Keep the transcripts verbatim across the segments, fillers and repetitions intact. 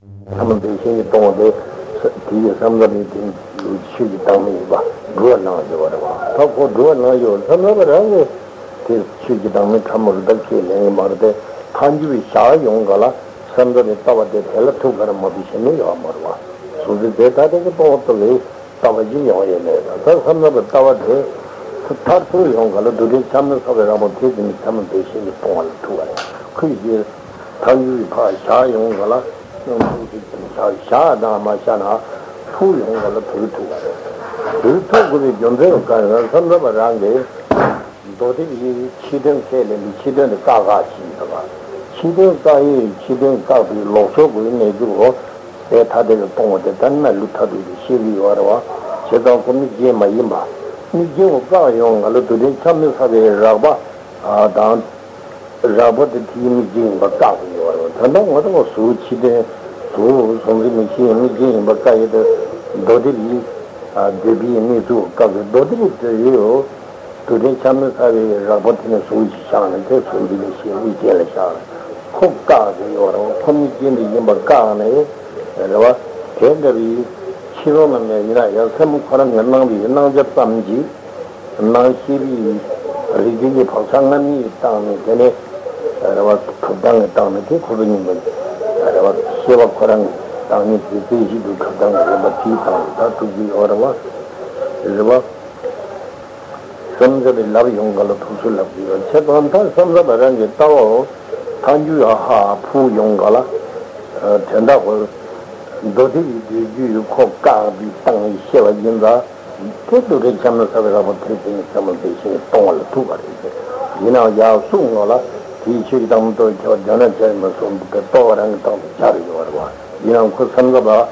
ཕྲ་མོ་འདི་ཤིན་ཏུ་གཏོང་བ་དེ། དེ་ཡི་བསམ་ཚུལ་ནི་དེ་ཆོས་ཀྱི་བདག་མེད་ཡིན་པ་སྒྲུབ་པ་གནང་ཡོད་པ་རེད་བ། ད་ཁོ་སྒྲུབ་པ་གནང་ཡོད་བསམ་ཚུལ་རང་གིས་དེ་ཆོས་ཀྱི་བདག་མེད་ཕྲ་མོ་རེད། ད་ཁས་ལེན་གྱི་མ་རེད་དེ། ཐལ་འགྱུར་བའི་ཞར་ཡོང་ག་ལ་བསམ་ཚུལ་ནི་ལྟ་བ་དེ་དེ་ལ་ཐུག་ག་རེད་མ་གཏོགས་གཞན་མི་ཡོད་མ་རེད་བ། གཟུགས་ཚད་དེ་ད་དེ་གི་གཏོང་བ་ཐུབ་པའི་ལྟ་བ་ཅིག་ཡོང་ཡོད་མེད་ད་བསམ་ཚུལ་ལྟ་བ་དེ་མཐར་ཐུག་ཡོང་ག་ལ་རྡུལ་ཕྲན་ཆ་མེད་ས་བའི་རང་བབས་དེ་དེ་ནི་ཕྲ་མོ་འདི་ཤིན་ཏུ་གཏོང་བ་ལ་ཐུག་པ་རེད། ཁོས་ཞེས། ཐལ་འགྱུར་བའི་ཕར་བཞག་ཡོང་ག་ལ། ཐུག་ཅིག་བཞག་བཞག་དང་མ་བཞག་ན། ཐུག་ཡོང་ག་ལ་དུར་ཐུག་པ་རེད། དུར་ཐུག་དགོས་པའི་རྒྱུ་མཚན་གང་ཡིན་བསམ་ན་བསམ་ཚུལ་རང་གིས། མདོ་སྡེ་པའི་ཕྱི་དོན་ཁས་ལེན་པའི་ཕྱི་དོན་དེ་བཀག་བཀག་བཞིན་འདུག་པ། ཕྱི་དོན་བཀག་ཡས་ཕྱི་དོན་བཀག་པའི་ལོག་ཕྱོགས་ཀྱི་གནས་ཚུལ་འོ། དེ་ཐ་དད་དུ་གཏོང་བ་དེ་ལྟར་ན་ལུགས་མཐར་ཐུག་ཏུ་ཤེས་ཀྱི་ཡོད་རེད་བ། བྱས་ཙང་ཁོ་དམིགས་རྐྱེན་མ་ཡིན་པ། དམིགས་རྐྱེན་འོ་བཀག་ཡོང་ག་ལ་རྡུལ་ཕྲན་ཆ་མེད་ས་བའི་རགས་པ། དང་། རགས་པ་དེ་དེའི་དམིགས་རྐྱེན་ཡིན་པ་བཀག་གི་ཡོད་རེད། ད་ལྟ་ང་ཚོ་གཟུགས་ཕྱི་དོན། གཟུགས་གཟུགས་འཛིན་མིག་ཤེས་དམིགས་རྐྱེན་ཡིན་པ་བཀག་ཡོད་དེ། མདོ་སྡེ་པའི་འདོད་པའི་གནས་ཚུལ་བཀག་གི། མདོ་སྡེ་པའི་འདོད་ཡོད། རྡུལ་ཕྲན་ཆ་མེད་ས་བའི་རགས་པ་དེ་ནི་གཟུགས་ཤིག་བཞག་ནས་དེ་གཟུགས་འཛིན་མིག་ཤེས་དམིགས་རྐྱེན་ལ་བཞག་ནས་ཁོ་བཀག་གི་ཡོད་རེད། ཁོ་དམིགས་རྐྱེན་དེ་ཡིན་པ་བཀག་ནས་རེད་བ། དེ་འདྲ་བའི་ཕྱི་རོལ་ན་མེད་ཡིན་ན་ཡང་སེམས་ཁོ་རང་གི་སྣང་བའི་སྣང་ཆ་ཙམ་གྱིས། སྣང་ཤེས་པའི་རིགས་རྒྱུད་ཀྱི་བག་ཆགས་རྣམ་གཉིས་བཏང་ནས་དེ་ནས་རེ་བ་གྲུབ་སྟངས་ཀྱི་སྟངས་ནས་དེ་ཁོ་བོ་ཉིད་ཀྱི་རེ་བ་ཤེས་པ་ཁོ་རང་གི་བདག་ཉིད་ཀྱི་རྩལ་ཤེས་དུ་གྲུབ་སྟངས་ཀྱི་རིམ་པ་དེའི་སྟངས་ལ་ད་གྲུབ་ཀྱི་ཡོད་རེ་བ། རེ་བ། བསམ་བྱ་བའི་ལབ་ཡོང་ག་ལ་ཐུགས་སུ་ལབ་ཀྱི་ཡོད་ཆེ་དང་ད་བསམ་བྱ་བ་རང་གི་ལྟ་བའོ། ཐལ་འགྱུར་ཡ་ཧ་ཕུག་ཡོང་ག་ལ། དོན་དག་གོ། མདོ་སྡེ་ཡི་འདོད་རྒྱུ་ཡི་ཁོ་བཀག་པའི་སྟངས་ཤེས་པ་ཡིན་ཙང་། དེ་རྡུལ་ཕྲན་ཆ་མེད་ས་བའི་རགས་པ་དེ་ཚེ་ནི་ཚད་མ་འདི་ཤིན་གཏོང་བ་ལ་ཐུག་པ་རེད། ཡིན་ནའང་ཡར་གསུངས་ངོ་ལ་དེའི་ཆོས་ཀྱི་དང་མདོ་ཁྱབ་བརྒྱ་ན་བྱ་ཡི་མ་གསུངས་པའི་རྟོགས་པ་རང་གི་སྟེང་དུ་འཆར་ཡོད་རེད་བ། ཡིན་ནའང་ཁོ་བསམ་ཚུལ་ལ་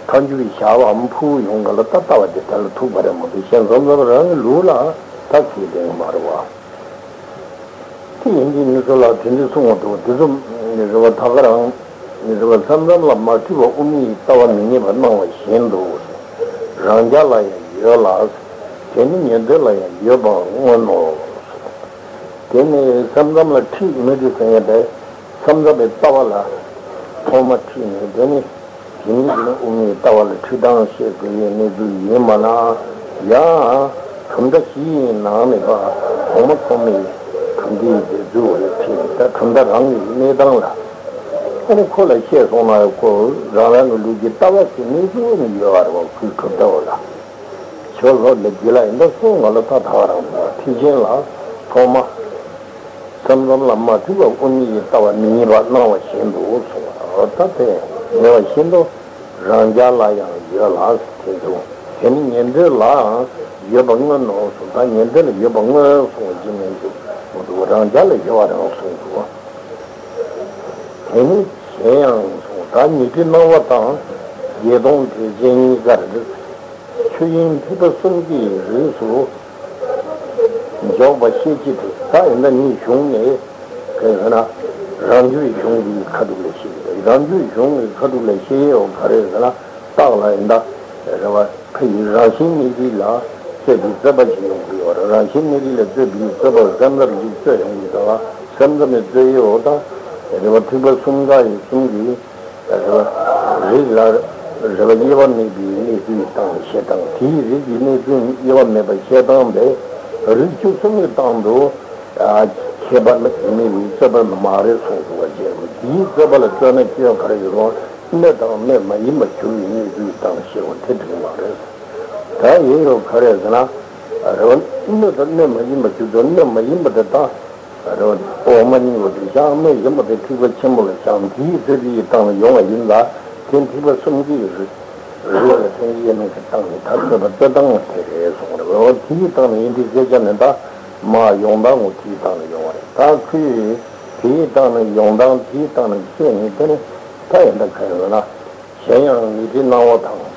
ཐལ་འགྱུར་བའི་ཞར་བའམ་ཕུག་ཡོང་ག་ལ་ད་ལྟ་བ་དེ་དེ་ལ་ཐུག་པ་རེད་མ་གཏོགས་གཞན་བསམ་ཚུལ་རང་གི་ལུགས་ལ་ད་ཁས་ལེན་མ་རེད་བ། དེ་ཡིན་དུས་མི་ཚོ་ལ་དེ་འདྲ་གསུང་བ་འདུག་དེ་ཚོ་ནི་རེ་བ་ད་ག་རང་ནི་རེ་བ་མཚམས་མཚམས་ལ་མ་འཁྲུལ་བ་དབུ་མའི་ལྟ་བ་མི་རྙེད་པར་སྣང་བ་བཞིན་དུ། རང་རྒྱལ་ལ་ཡང་ཡོད་ལ། དེ་ནི་ཉན་ཐོས་ལ་ཡང་ཡོད་པར་མངོན་ནོ། དེ་ནི་མཚམས་མཚམས་ལ་འཁྲུལ་མི་འཁྲུལ་ཟེར་ཡ་དེ་མཚམས་མཚམས་པའི་ལྟ་བ་ལ་ཐོག་མ་འཁྲུལ་ནས་དེ་ནི། དེ་ནི་དེ་ནི་དབུ་མའི་ལྟ་བ་ལ་འཁྲུལ་སྟངས་བཤད་དགོས་ཡའི་གནས་ཚུལ་ཡིན་པ་ན་ཡང་། གྲུབ་མཐའ་བཞི་ཡི་ནང་ནས་ཕར་གོང་མ་ཐོག་མའི་གྲུབ་མཐའི་སྡེ་ཚུལ་བ་ལ་ཁྲིད་ནས་ད་གྲུབ་མཐའ་རང་གི་གནས་སྟངས་ལ་ཨ་ནི་ཁོ་ལ་བཤད་སོང་ན་ཁོ་རང་རང་གི་ལུགས་ཀྱི་ལྟ་བ་ཞིག་གནས་ཚུལ་ནི་ཡོད་པ་རེད་བ། ཁོའི་གྲུབ་མཐའ་བ་ལ་ཆོས་ལྷོད་ལ་རྒྱུད་ལ་ཡིན་ད་གསུང་ང་ལ་ད་ད་ག་རང་རེད་བ། ཐེག་ཆེན་ལ་ཐོག་མ། མཚམས་མཚམས་ལ་མ་འཁྲུལ་བ་དབུ་མའི་ལྟ་བ་མི་རྙེད་པར་སྣང་བ་བཞིན་དུ་གསུངས་པ། ད་དེ་ཉེ་བ་བཞིན་དུ་རང་རྒྱལ་ལ་ཡང་ཡོད་ལ་དེ་འདུག་དེ་ནི་ཉན་ཐོས་ལའང་ཡོད་པ་མངོན་ནོ་གསུངས། ད་ཉན་ཐོས་ལ་ཡོད་པ་མངོན་གསུངས་ཀྱི་མིན་འདུག་མི་འདུག་རང་རྒྱལ་ལ་ཡོད་པ་རང་གསུངས་འདུག་དེ་ནི་གཞན་ཡང་གསུངས། ད་ཉན་ཐོས་སྣང་བ་དང་བརྒྱད་སྟོང་དྲེགས་ཅན་གཉིས་ཀར། ཆོས་དབྱིངས་ཐེག་པ་གསུམ་གྱི་རིགས་སུ་འཇོག་པ་ཤེས་བྱེད་དུ། ད་ཡིན་ན་གཉིས་གཞུང་ནས་ག་རེ་ཟེར་ན། རང་རྒྱུད་གཞུང་གི་ཁ་ཐུག་ལ་བཤད་ཀྱི་རེད། རང་རྒྱུད་གཞུང་གི་ཁ་ཐུག་ལ་བཤད་ཡོད་ག་རེ་ཟེར་ན། རྟགས་ལ་ཡིན་ད་རེ་བ་ཕ་ཡི་རང་བཞིན་གནས་རིགས་ལ་རྩོད་པའི་རྩོད་པ་ཞིག་ཡོང་གི་ཡོད་རེད། རང་བཞིན་གནས་རིགས་ལ་རྩོད་པའི་རྩོད་པ་སེམས་ལ་རིགས་རྩོད་ཡོང་གི་འདུག་ལ། སེམས་ཙམ་ནས་རྩོད་ཡོད་ད་རེ་བ་ཐེག་པ་གསུམ་ཀ་ཡི་གསུམ་གྱི། རེ་བ། རིགས་ལ་རེ་བ་དབྱེ་བ་མེད་པའི་གནས་ཚུལ་དང་བཤད་སྟངས། དེའི་རིགས་ཀྱི་གནས་ཚུལ་དབྱེ་བ་མེད་པར་བཤད་སྟངས་དེ་རིགས་བཅུ་གསུམ་གྱི་སྟེང་དུ་ཁྱད་པར་མེད་པའི་རྩོད་པ་མ་རེད་གསུངས་འདུག་པ་བཅས། དེའི་རྩོད་པ་ལ་རྩོད་ན་སྐྱོན་ག་རེ་ཡོད་རུང་སྣོད་དང་སྣོད་མ་ཡིན་པར་གྱུར་པའི་གནས་ཚུལ་དང་བཤད་པ་དེ་འགྲིག་མ་རེད། ད་ཡོད་ཡོད་ག་རེ་ཟེར་ན། རེ་བ་སྣོད་དང་སྣོད་མ་ཡིན་པར་གྱུར་ཏོ། སྣོད་མ་ཡིན་པ་དེ་དག་རེ་བ་འོག་མ་གཉིས་པོ་དེ་བཞག་སྣོད་གཞན་པ་དེ་ཐེག་པ་ཆེན་པོ་ལ་བཞག་དེའི་རྩོད་པའི་སྟེང་ལ་ཡོང་བ་ཡིན་ལ། དེ་ཐེག་པ་གསུམ་གྱི་རིགས་རིགས་ལ་ཐེག་པའི་ནང་གི་སྟེང་ནས་ད་རྩོད་པ་རྩོད་སྟངས་དེ་རེད་གསུངས་རེད། འོ་དེའི་སྟེང་ནས་ཡིན་དུས་སྐད་ཆ་ནི་ད་མ་ཡོང་སྟངས་འོ་དེའི་སྟེང་ནས་ཡོང་བ་རེད། ད་ཁོས་དེའི་སྟེང་ནས་ཡོང་སྟངས་དེའི་སྟེང་ནས་བཤད་ནས་དེ་ནི་ད་ཡིན་ད་ག་ཡིན་ན། གཞན་ཡང་ཉན་ཐོས་སྣང་བ་དང་།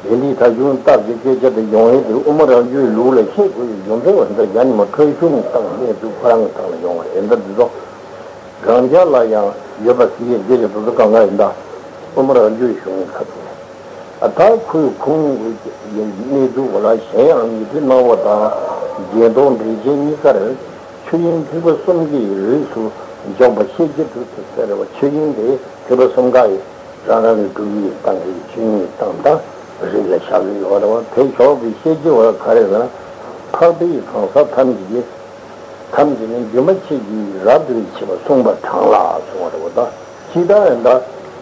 དེ་འདིའི་ད་གཞུང་ལྟར་གྱི་སྐད་ཆ་དེ་ཡོང་ཡས་དེ་དབུ་མ་རང་རྒྱུད་ལུགས་ལ་བཤད་དགོས་པའི་རྒྱུ་མཚན་བ་འདི་རྒྱ་ཉི་མ་ཁྲོད་གཞུང་དང་གནས་ཚུལ་ཁོ་རང་གི་སྟེང་ལ་ཡོང་བ་རེད། ད་འདི་ཚོ་རང་རྒྱལ་ལ་ཡང་ཡོད་པ་ཟེར་ཡས་སྐད་ཆ་དེ་ཚོ་གང་ག་ཡིན་ད་དབུ་མ་རང་རྒྱུད་གཞུང་གི་ཁ་ཐུག་ལ། ཨ་ད་ཁོས་ཁུངས་དགོས་ཀྱི་གནས་ཚུལ་བ་ལ་གཞན་ཡང་ཉན་ཐོས་སྣང་བ་དང་བརྒྱད་སྟོང་དྲེགས་ཅན་གཉིས་ཀར་ཆོས་དབྱིངས་ཐེག་པ་གསུམ་གྱི་རིགས་སུ་འཇོག་པ་ཤེས་བྱེད་དུ་ཟེར་བ། ཆོས་དབྱིངས་དེ་ཐེག་པ་གསུམ་ཀ་ཡི། རང་རང་གི་སྒྲུབ་ཡིག་སྟེང་གི་ཆོས་ཉིད་སྟེང་དང་རིགས་ལ་བཞག་གི་ཡོད་རེད་བ། དེ་ཞོག་པའི་བཤད་རྒྱུ་བ་ག་རེ་ཟེར་ན། འཕགས་པའི་གང་ཟག་ཐམས་ཅད་ཀྱི་ཐམས་ཅད་ནི་འདུས་མ་བྱས་ཀྱིས་རབ་ཏུ་བྱེད་པ་གསུངས་པ་དྲངས་ལ་གསུངས་པ་རེད་བ། ད་ཅི་ལྟར་ཡིན་ད།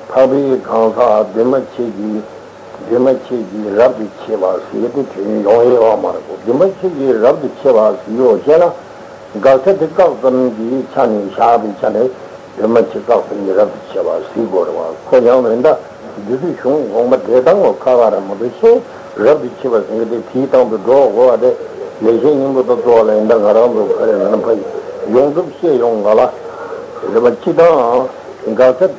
འཕགས་པའི་གང་ཟག་འདུས་མ་བྱས་ཀྱིས་འདུས་མ་བྱས་ཀྱིས་རབ་ཏུ་བྱེད་པ་ཟེར་དེ་དོན་ཡོང་ཡོད་བ་མ་རེད་གོ། འདུས་མ་བྱས་ཀྱིས་རབ་ཏུ་བྱེད་པ་ཟེར་ཡོད་བཤད་ན། དགག་བྱ་དེ་བཀག་ཙམ་གྱི་ཆ་ནས་བཞག་པའི་ཆ་ནས་འདུས་མ་བྱས་བཀག་ཙམ་གྱིས་རབ་ཏུ་བྱེད་པ་ཟེར་དགོས་རེད་བ། ཁོ་ཡང་ཡིན་ད་འདི་དུས་གཞུང་དགོངས་པ་འགྲེལ་སྟངས་ཁ་ཁ་ར་མ་གཏོགས་ཤེས་རབ་ཏུ་བྱེད་པ་ཟེར་མཁན་དེ་དེའི་སྟེང་དུ་འགྲོ་དགོས་པ་དེ་ལེགས་བཤད་སྙིང་པོ་དང་གཙོ་བོ་ལ་ཡིན་ད་ང་རང་ཚོ་ག་རེ་ཟེར་ན་ཕ་ཡོངས་གྲུབ་བཤད་ཡོང་ག་ལ་རེད་བ། སྤྱི་དང་དགག་བྱ་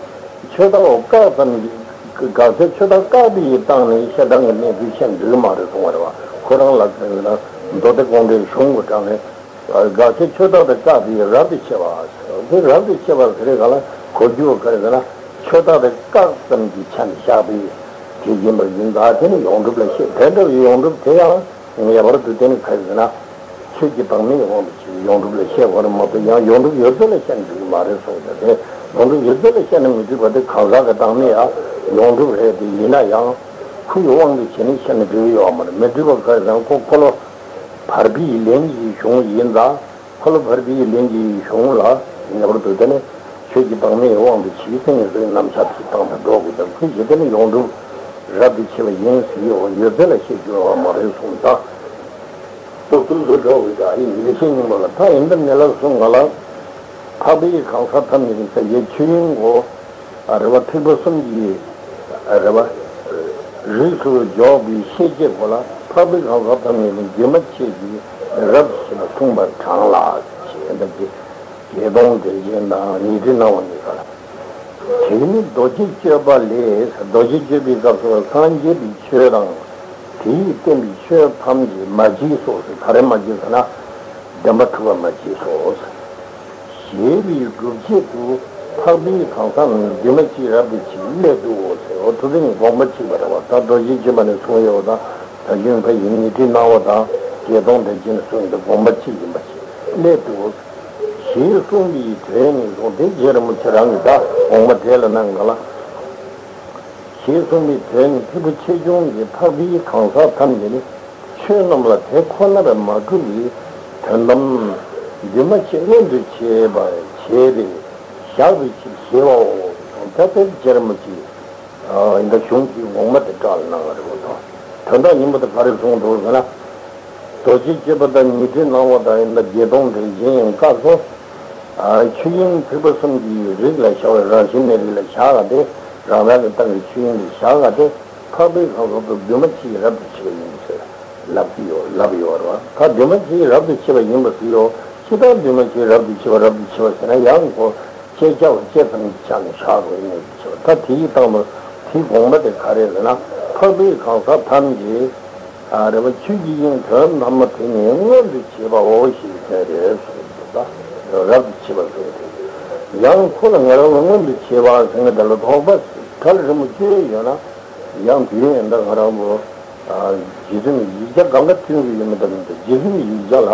ཆོས་བདག་འོ་བཀག་ཙམ་གྱིས་དགག་བྱ་ཆོས་བདག་བཀག་པའི་སྟེང་ནས་བཤད་སྟངས་ཀྱི་གནས་ཚུལ་བཤད་འགྲིག་གི་མ་རེད་གསུང་བ་རེད་བ། ཁོ་རང་ལ་ག་རེ་ཟེར་ན་མདོ་སྡེ་དགོངས་འགྲེལ་གཞུང་གི་དྲངས་ནས། དགག་བྱ་ཆོས་བདག་དེ་བཀག་པའི་རབ་ཏུ་བྱེད་པ། དེ་རབ་ཏུ་བྱེད་པ་ཟེར་རེད་ག་ལ་གོ་རྒྱུ་བ་ག་རེ་ཟེར་ན། ཆོས་བདག་དེ་བཀག་ཙམ་གྱི་ཆ་ནས་བཞག་པའི་དེ་ཡིན་པར་ཡིན་ད། དེ་ནི་ཡོངས་གྲུབ་ལ་བཤད་དེ་འདྲ་བའི་ཡོངས་གྲུབ་དེ་ཡང་ངེས་པར་དུ་དེ་ནི་ག་རེ་ཟེར་ན། ཆོས་ཀྱི་བདག་མེད་དབང་དུ་བྱས་པའི་ཡོངས་གྲུབ་ལ་བཤད་དགོས་རེད་མ་གཏོགས་ཡང་ཡོངས་གྲུབ་ཡོད་ཚད་ལ་བཤད་ན་འགྲིག་གི་མ་རེད་གསུངས་ཏེ། དེ་ཡོངས་གྲུབ་ཡོད་ཚད་ལ་བཤད་ན་མི་འགྲིག་པ་དེ་གང་ཟག་གི་བདག་མེད་ཡང་ཡོངས་གྲུབ་རེད། དེ་ཡིན་ན་ཡང་ཁོ་ཡི་དབང་དུ་བྱས་ནས་བཤད་ན་འགྲིག་གི་ཡོད་མ་རེད། མི་འགྲིག་པ་ག་རེ་ཟེར་ན་ཁོ་འཁོར་ལོ་བར་པའི་ལན་གྱི་གཞུང་ཡིན་ཙང་། འཁོར་ལོ་བར་པའི་ལན་གྱི་གཞུང་ལ་ངེས་པར་དུ་དེ་ནི་ཆོས་ཀྱི་བདག་མེད་དབང་དུ་བྱས་ཏེ་ངེས་པའི་རྣམ་གཞག་དེའི་སྟེང་དུ་འགྲོ་དགོས་ཀྱང་ཁོས་ཇི་ལྟར་ནི་ཡོངས་གྲུབ་རབ་ཏུ་ཕྱེ་བ་ཡིན་ཟེར་ཡོད་པ་ཡོད་ཚད་ལ་བཤད་རྒྱུ་ཡོད་པ་མ་རེད་གསུངས་ད། སྟོབས་སྟོབས་སུ་འགྲོ་དགོས་ཀྱང་ཡིན་ལེགས་བཤད་སྙིང་པོ་ལ་ད་ཡིན་ད་ནི་ལ་གསུངས་ག་ལ། འཕགས་པའི་གང་ཟག་ཐམས་ཅད་ཀྱི་ས་ཡི་ཆོས་དབྱིངས་སྒོ། རེ་བ་ཐེག་པ་གསུམ་གྱི་རེ་བ་རིགས་སུ་འཇོག་པའི་ཤེས་བྱེད་སྒོ་ལ་འཕགས་པའི་གང་ཟག་ཐམས་ཅད་ནི་འདུས་མ་བྱས་ཀྱིས་རབ་ཏུ་བྱེད་པ་གསུངས་པར་གྲངས་ལ་ཞེས་འདི་བརྒྱད་སྟོང་དེ་བཞིན་དང་ཉི་ཁྲི་སྣང་བ་གཉིས་ཀ་ལ། དེ་ནི་རྡོ་རྗེ་གཅོད་པ་ལས། རྡོ་རྗེ་གཅོད་པའི་སྐབས་སུ་སངས་རྒྱས་པའི་ཆོས་དང་དེས་བསྟན་པའི་ཆོས་ཐམས་ཅད་མ་བྱས་སོ་ཟེར། ག་རེ་མ་བྱས་ཟེར་ན་བདེན་པ་ཐུབ་པ་མ་བྱས་སོ། ཞེས་པའི་སྒྲུབ་བྱེད་དུ་འཕགས་པའི་གང་ཟག་རྣམས་འདུས་མ་བྱས་རབ་ཏུ་བྱེད་སླད་དུའོ་ཟེར། འོ་ཐུབ་པའི་དགོངས་པ་གཅིག་པ་རེད་བ། ད་རྡོ་རྗེ་གཅོད་པ་ནས་གསུངས་ཡོད་པ་དང་ད་གཞུང་ཕ་ཡི་ཉི་ཁྲི་སྣང་བ་དང་བརྒྱད་སྟོང་དེ་བཞིན་གསུངས་ཡོད་པའི་དགོངས་པ་གཅིག་ཡིན་པ་ཞིག་སླད་དུའོ། ཞེས་གསུངས་པའི་དོན་ནི་གསུངས་ཏེ་རྗེ་རིན་པོ་ཆེ་རང་གིས་ད་དགོངས་པ་འགྲེལ་ལ་གནང་ག་ལ། ཞེས་གསུངས་པའི་དོན་ནི་ཐེག་པ་ཆེ་ཆུང་གི་འཕགས་པའི་གང་ཟག་ཐམས་ཅད་ནི་ཆོས་རྣམས་ལ་དེ་ཁོ་ནར་མ་གྲུབ་པའི་དོན་དམ་འདུས་མ་བྱས་མངོན་དུ་བྱེད་པར་བྱས་ཏེ་བཞག་པའི་ཕྱིར་ཞེས་པའོ། ད་ལྟའི་རྗེ་རིན་པོ་ཆེས་ཨ་ད་གཞུང་གི་འོག་མ་དེ་བཀྲལ་གནང་བ་རེད་པ། དོན་དག་སྙིང་པོ་དེ་ག་རེ་གསུངས་འདུག་ཟེར་ན། རྡོ་རྗེ་གཅོད་པ་དང་ཉི་ཁྲི་སྣང་བ་དང་ཡང་ན་བརྒྱད་སྟོང་དེ་བཞིན་ཡང་སྐབས་སུ། ཨ་ཆོས་དབྱིངས་ཐེག་པ་གསུམ་གྱི་རིགས་ལ་བཞག་པའི་རང་བཞིན་གནས་རིགས་ལ་བཞག་ག་སྟེ་རང་རང་གི་ཏང་གི་ཆོས་དབྱིངས་ལ་བཞག་ག་སྟེ་འཕགས་པའི་གང་ཟག་ཏུ་འདུས་མ་བྱས་རབ་ཏུ་ཕྱེ་བ་ཡིན་ཟེར་ལབ་ཀྱི་ཡོད་ལབ་ཡོད་རེད་བ། ད་འདུས་མ་བྱས་རབ་ཏུ་ཕྱེ་བ་ཡིན་པ་ཟེར་ཡོད། ཅི་ལྟར་འདུས་མ་བྱས་རབ་ཏུ་ཕྱེ་བ་རབ་ཏུ་ཕྱེ་བ་ཟེར་ན་ཡང་ཁོ་ཁྱེད་ཅག་ལ་ཅི་ཙམ་གྱི་ཆ་ནས་བཞག་དགོས་ཡིན་ཟེར་བ། ད་དེའི་སྟེང་དུ་དེའི་དགོངས་པ་དེ་ག་རེ་ཟེར་ན་འཕགས་པའི་གང་ཟག་ཐམས་ཅད། ཨ་རེ་བ་ཆོས་ཀྱི་དབྱིངས་དོན་དམ་པ་དེ་ཉིད་མངོན་དུ་བྱེད་པའོ་ཞེས་བྱ་རེད་གསུངས་འདུག་ད་རབ་ཏུ་བྱེད་པ་ཟེར་ཏེ། ཡང་ཁོ་ལ་ང་རང་ལ་མངོན་དུ་བྱེད་པ་ཟེར་ན་དེ་ལ་དོགས་པ་ག་ལ་རི་མོ་བཅོས་ཡོད་ན་ཡང་དུས་ཡུན་ད་ང་རང་ལོ་རྗེ་བཙུན་ཡིག་བརྒྱ་གང་ག་མཐུན་གྱི་ཡོད་མི་འདྲ་མི་འདྲ། རྗེ་བཙུན་ཡིག་བརྒྱ་ལ་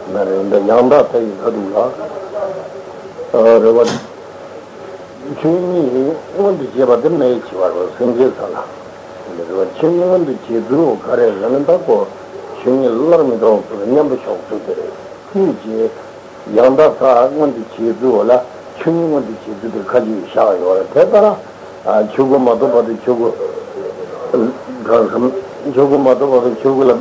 ན་རེ་འདྲ་ཡང་དག་ལྟ་ཡི་ཁ་ཐུག་ལ་ཨ་རེ་བ། ཆོས་ཉིད་མངོན་དུ་བྱེད་པ་དེ་མེད་ཅེས་པ་རེད། སེམས་ཅན་ས་ལ་རེད་བ། ཆོས་ཉིད་མངོན་དུ་བྱེད་ཚུལ་ག་རེ་ཟེར་ན་ད་ཁོ་ཆོས་ཉིད་སླར་མི་ལྡོག་ཚུལ་མཉམ་པ་འཇོག་ཚུལ་དེ་རེད། དེ་བྱས་ཡང་དག་མཐའ་མངོན་དུ་བྱེད་ཚུལ་ལ་ཆོས་ཉིད་མངོན་དུ་བྱེད་ཚུལ་དེ་ཁ་ཅིག་བཞག་ཡོད་རེད། དེ་ལྟར་ཆོས་སྐུ་མ་ཐོབ་བར་དུ་ཆོས་སྐུ་གང་གམ་ཆོས་སྐུ་མ་ཐོབ་བར་དུ་ཆོས་སྐུ་ལ།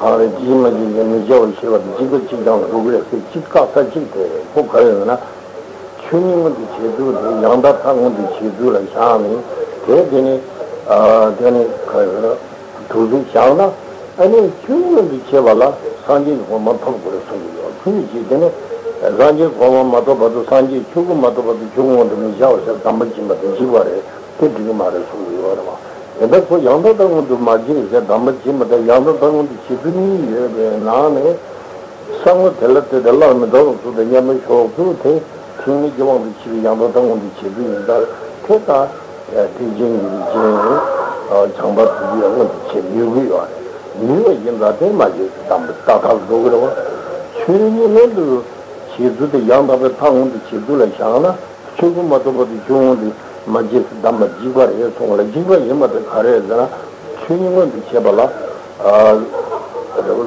གང་རེད་ཅིས་མ་བྱེད་ཀྱང་མི་བྱ་བར་ཤེས་པ་དེ་གཅིག་པ་གཅིག་རྐྱང་ལ་འགྲོ་གི་རེད་ཟེར་གཅིག་བཀག་ས་གཅིག་དེ་ཁོ་ག་རེ་ཟེར་ན། ཆོས་ཉིད་མངོན་དུ་བྱེད་ཚུལ་དེ་ཡང་དག་མཐའ་མངོན་དུ་བྱེད་ཚུལ་ལ་བཞག་ནས་དེ་དེ་ནི་ཨ་དེ་ནི་ག་རེ་ཟེར་དུ་ཚུལ་བཞག་ན་ཨ་ནི་ཆོས་མངོན་དུ་བྱེད་པ་ལ་སངས་རྒྱས་ཀྱི་གོ་འཕང་ཐོབ་དགོས་རེད་གསུངས་ཀྱི་ཡོད། ཁོ་ཡི་ཅིག་དེ་ནི་སངས་རྒྱས་གོ་འཕང་མ་ཐོབ་བར་དུ་སངས་རྒྱས་ཆོས་སྐུ་མ་ཐོབ་བར་དུ་ཆོས་མངོན་དུ་མི་བྱ་བ་ཟེར་དམ་པ་སྦྱིན་པ་དེ་གཅིག་པ་རེད། དེ་འགྲིག་གི་མ་རེད་གསུངས་ཀྱི་ཡོད་རེད་བ། དེ་ལྟར་ཁོ་ཡང་དག་མཐའ་མངོན་དུ་མ་བྱས་ཟེར་དམ་པ་བྱེད་མི་དང་ཡང་དག་མཐའ་མངོན་དུ་བྱེད་ཚུལ་གཉིས་ཡོད་པའི་ནང་ནས། བསམ་བློ་དེ་ལ་ལྟོས་ཏེ་སླར་མི་ལྡོག་པའི་ཚུལ་དང་མཉམ་པར་འཇོག་ཚུལ་དེ་ཐེག་དམན་གྱི་དབང་དུ་བྱས་པའི་ཡང་དག་མཐའ་མངོན་དུ་བྱེད་ཚུལ་ཡིན་ཙང་དེ་ལྟར་ཐེག་ཆེན་གྱི་རིགས་ཅན་བྱང་པ་དེ་ཚོས་མངོན་དུ་བྱེད་ནུས་ཀྱི་ཡོད་རེད། ནུས་པ་ཡིན་ཙང་དེ་མ་བྱས་ཏེ་དམ་པའི་རྟག་མཐའ་ལ་འགྲོ་གི་རེད་བ། ཆོས་ཉིད་མངོན་དུ་བྱེད་ཚུལ་དེ་ཡང་དག་པའི་མཐའ་མངོན་དུ་བྱེད་ཚུལ་ལ་བཞག་ན། ཆོས་སྐུ་མ་ཐོབ་བར་དུ་ཆོས་མངོན་དུ་ མ་བྱས་སུ་གདམས་པ་འཇིགས་པ་རེད་གསུངས་ལ། འཇིགས་པ་ཡིན་པ་དེ་ག་རེ་ཟེར་ན། ཆོས་ཉིད་མངོན་དུ་བྱེད་པ་ལ། ཨ།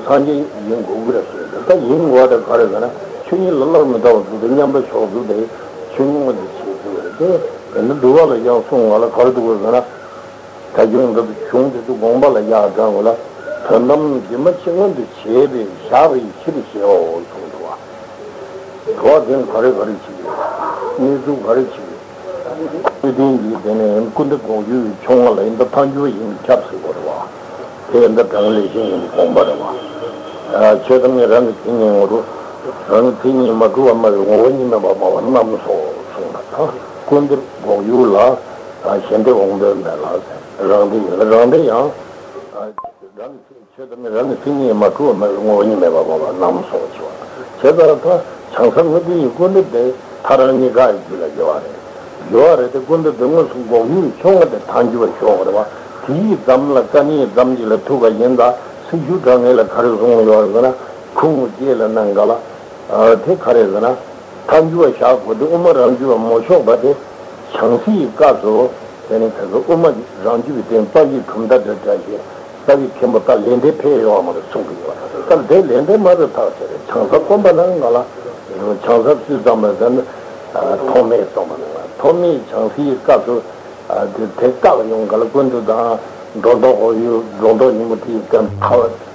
སངས་རྒྱས་ཡིན་དགོས་ཀྱི་རེད་གསུངས། ད་ཡིན་དགོས་པ་དེ་ག་རེ་ཟེར་ན། ཆོས་ཉིད་ལ་བླར་མི་ལྟ་བ་ཟུག་དེ་མཉམ་པའི་ཕྱོགས་ཟུག་དེ་ཆོས་ཉིད་མངོན་དུ་བྱེད་ཟུག་རེད་དེ། དེ་ནི་འདུལ་བ་ལ་ཡང་གསུངས་པ་ལ་ག་རེ་འདུག་ཟེར་ན། ད་གཞུང་འདི་གཞུང་དེ་ཚོ་དགོངས་པ་ལ་ཡར་དྲངས་པ་ལ། དོན་དམ་རྒྱུན་མ་ཆད་མངོན་དུ་བྱས་པས་བཞག་པའི་ཕྱིར་ཞེའོ་གསུངས་འདུག་བ། དོ་བ་དེ་ག་རེ་ག་རེ་བྱེད་ཀྱི་ཡོད། གནས་ཚུལ་ག་རེ་བྱེད་ཀྱི་ཡོད། དེ་དེ་འདི་དེ་ནས་ཀུན་ཏུ་འགོག་རྒྱུའི་ཕྱོགས་སྔ་ལ་ཡིན་ད་ཐལ་འགྱུར་བ་ཡིན་ཁྱབ་ཟེར་བ་རེད་བ། དེ་ཡིན་ད་གྲངས་ལས་གཞན་ཡིན་དགོངས་པ་རེད་བ། ཆོས་ཐམས་ཅད་རང་གི་མཚན་ཉིད་ངོ་རུ། རང་གི་མཚན་ཉིད་མ་གྲུབ་པ་སྨྲ་བའི་ངོ་བོ་ཉིད་མེད་པར་སྨྲ་བ་རྣམས་སོ་གསུངས་པ་དང་། ཀུན་ཏུ་འགོག་ཡུལ་ལ། གཞན་དོན་དབང་པོའི་མེད་ལ། རང་སྡེ་ཡིན་ལ་རང་སྡེ་ཡང་། རང་གི་ཆོས་དང་རང་གི་མཚན་ཉིད་མ་གྲུབ་པ་སྨྲ་བའི་ངོ་བོ་ཉིད་མེད་པར་སྨྲ་བ་རྣམས་སོ་ཞེས་པ། བྱས་ཙང་ད་བྱང་ས་དངོས་བསྟན་གྱི་ཀུན་ཏུ་དེ་ཐལ་རང་རྙེད་དཀའ་ཡི་རྒྱུད་ལ་ཡོད་པ་རེད། ཡོད་པ་རེད་དེ་ཀུན་ཏུ་དེ་དངོས་སུ་འགོག་ཡུལ་ཕྱོགས་སྔ་དེ་ཐལ་འགྱུར་བ་ཤོག་རེད་བ། དེའི་ཙམ་ལ་དཀའ་གནད་ཙམ་ཞིག་ལ་ཐུག་པ་ཡིན་ད་སྲི་ཞུ་དྲང་ངེས་ལ་ག་རེ་གསུངས་ཡོད་རེད་ཟེར་ན། ཁུ་ངོ་སྐྱེས་ལ་གནང་ག་ལ། དེ་ག་རེ་ཟེར་ན། ཐལ་འགྱུར་བ་བཞག་དགོས་དུས་དབུ་མ་རང་རྒྱུད་པ་མོ་ཤོག་པ་དེ། བྱང་སེའི་སྐབས་སུ། དེ་ནི་ཁ་སང་དབུ་མ་རང་རྒྱུད་པའི་སྟེང་རྩ་བའི་གྲུབ་མཐའ་འདྲ་འདྲ་ཞིག་རྩ་བའི་མཁན་པོ་ད་ལེགས་ལྡན་ཕེབས་ཡོང་བ་མ་རེད་གསུང་གི་ཡོད། ད་དེ་ལེགས་ལྡན་མ་རེད་ཐག་ཆོད་རེད། བྱང་ས་དཀོན་པ་ནང་ང་ལ། བྱང་ས་སུས་བརྩམས་པ་ཟེར་ན། ཐོགས་མེད་བརྩམས་པ་ནང་ལ་ཐོགས་མེད་བྱང་སེའི་སྐབས་སུ། དེ་དེ་བཀག་ཡོང་ག་ལ་ཀུན་ཏུ་དང་། སྒྲོ་འདོགས་ཡོད། སྒྲོ་འདོགས་ཉིན་མོ་དེའི་སྐབས་ཐལ།